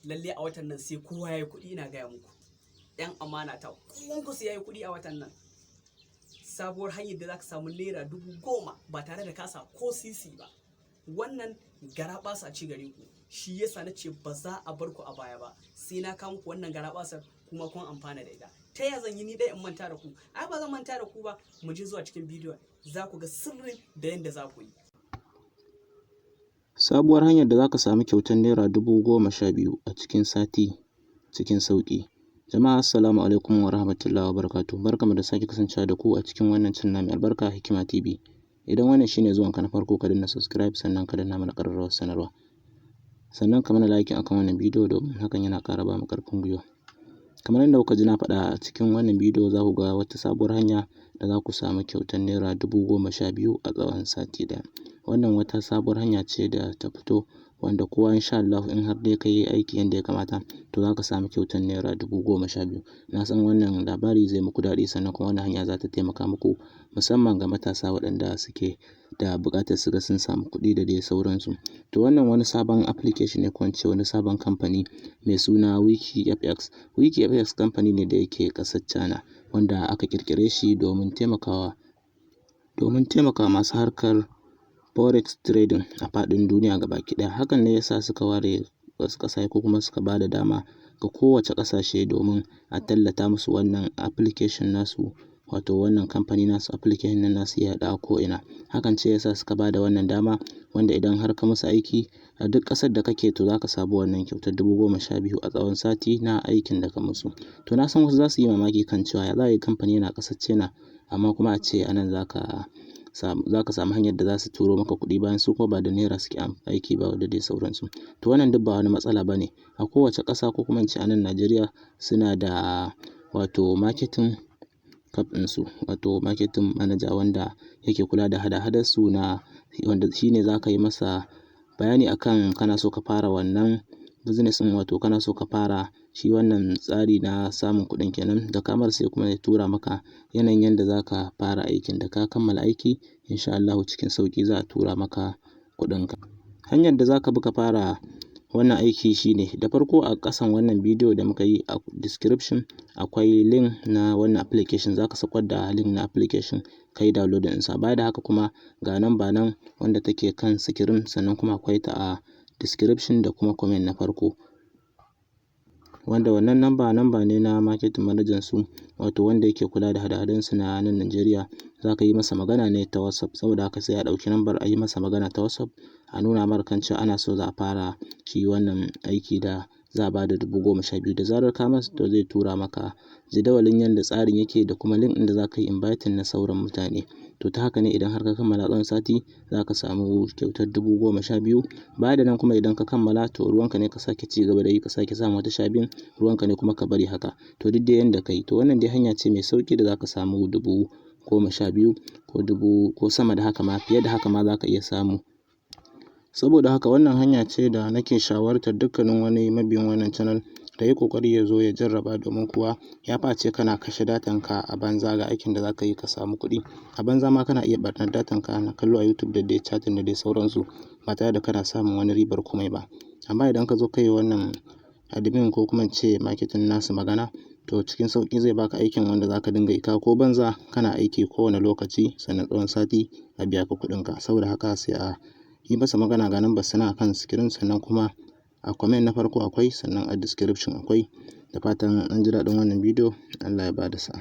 Lalle a watan nan sai kowa ya yi kuɗi, ina gaya muku. 'Yan amana ta, kowanku sai ya yi kuɗi a watan nan. Sabuwar hanyar da za ka samu ₦10,000 ba tare da kasa ko sisi ba. Wannan garaɓasa ce gare ku. Shi yasa na ce ba za a bar ku a baya ba. Sai na kawo muku wannan garaɓasar kuma kun amfana da ita. Ta ya zan yi ni ɗaya in manta da ku? Ai ba zan manta da ku ba. Mu je zuwa cikin bidiyon, za ku ga sirrin da yanda za ku yi. Sabuwar hanyar da za ka samu kyautar ₦12,000 a cikin sati cikin sauƙi. Jama'a, assalamu alaikum wa rahmatullahi wa barakatuh. Barkanmu da sake kasancewa da ku a cikin wannan channel mai albarka, Hikima TV. Idan wannan shine zuwanka na farko, ka danna subscribe, sannan ka danna mana ƙararrawar sanarwa. Sannan ka mana like akan wannan bidiyo, domin hakan yana ƙara ba mu ƙarfin gwiwa. Kamar yadda kuka ji na faɗa, a cikin wannan bidiyo za ku ga wata sabuwar hanya da za ku samu kyautar ₦12,000 a tsawon sati ɗaya. Wannan wata sabuwar hanya ce da ta fito, wanda kowa insha Allahu in har dai ka yi aiki yanda ya kamata, to za ka samu kyautar ₦12,000. Na san wannan labari zai muku daɗi, sannan kuma wannan hanya za ta taimaka muku, musamman ga matasa waɗanda suke da buƙatar su ga sun samu kuɗi da dai sauransu. To, wannan wani sabon application ne, ko in ce wani sabon kamfani mai suna WikiFX. WikiFX kamfani ne da yake ƙasar China, wanda aka ƙirƙire shi domin taimakawa masu harkar forex trading a faɗin duniya gabaki ɗaya. Hakan ne ya sa suka ware wasu ƙasashe, ko kuma suka ba da dama ga kowace ƙasashe domin a tallata musu wannan application nasu, wato wannan kamfani nasu, application ɗin nasu ya yaɗu a ko'ina. Hakan ce ya sa suka ba da wannan dama, wanda idan har ka musu aiki a duk ƙasar da kake, to za ka samu wannan kyautar 12,000 a tsawon sati na aikin da ka musu. To, na san wasu za su yi mamaki kan cewa ya za a yi kamfani yana ƙasar China, amma kuma a ce a nan za ka samu hanyar da za su turo maka kuɗi, bayan su kuma ba da naira suke aiki ba da dai sauransu. To, wannan duk ba wani matsala ba ne. A kowace ƙasa, ko kuma in ce a nan Najeriya, suna da wato marketing cap ɗinsu, wato marketing manager, wanda yake kula da hada-hadarsu, na wanda shi ne za ka yi masa bayani akan kana so ka fara wannan business ɗin, wato kana so ka fara shi wannan tsari na samun kuɗin kenan. Da ka mar, sai kuma ya tura maka yanayin yanda za ka fara aikin. Da ka kammala aiki, insha Allahu cikin sauƙi za a tura maka kuɗinka. Hanyar da za ka bi ka fara wannan aiki shine, da farko, a ƙasan wannan bidiyo da muka yi, a description akwai link na wannan application. Za ka saukar da link na application, ka yi downloading ɗinsa. Baya da haka kuma, ga number nan wanda take kan screen, sannan kuma akwai ta a description da kuma comment na farko. Wanda wannan number, number ne na marketing manager su, wato wanda yake kula da hada-hadansu na nan Najeriya. Za ka yi masa magana ne ta WhatsApp. Saboda haka sai a ɗauki number, a yi masa magana ta WhatsApp, a nuna mar kan cewa ana so za a fara shi wannan aiki da za a ba da 12,000. Da zarar ka masa, to zai tura maka jadawalin yanda tsarin yake da kuma link ɗin da za ka yi inviting na sauran mutane. To, ta haka ne idan har ka kammala tsawon sati, za ka samu kyautar 12,000. Baya da nan kuma, idan ka kammala, to ruwanka ne ka sake ci gaba da yi, ka sake samun wata 12,000, ruwanka ne kuma ka bari haka. To, duk dai yanda ka yi. To, wannan dai hanya ce mai sauƙi da za ka samu 12,000 ko dubu ko sama da haka ma, fiye da haka ma za ka iya samu. Saboda haka wannan hanya ce da nake shawartar dukkanin wani mabiyin wannan channel da ya yi ƙoƙari ya zo ya jarraba, domin kuwa ya fi ace kana kashe datan ka a banza, ga aikin da za ka yi ka samu kuɗi. A banza ma kana iya ɓarnar datan ka na kallo a YouTube da dai chatting da dai sauransu, ba tare da kana samun wani ribar komai ba. Amma idan ka zo ka yi wannan admin, ko kuma in ce marketing nasu magana, to cikin sauƙi zai baka aikin wanda za ka dinga yi ka ko banza kana aiki kowane lokaci, sannan tsawon sati a biya ka kuɗinka. Saboda haka sai a yi masa magana. Ga number sa nan a kan screen, sannan kuma a comment na farko akwai, sannan a description akwai. Da fatan an ji daɗin wannan bidiyo. Allah ya ba da sa'a.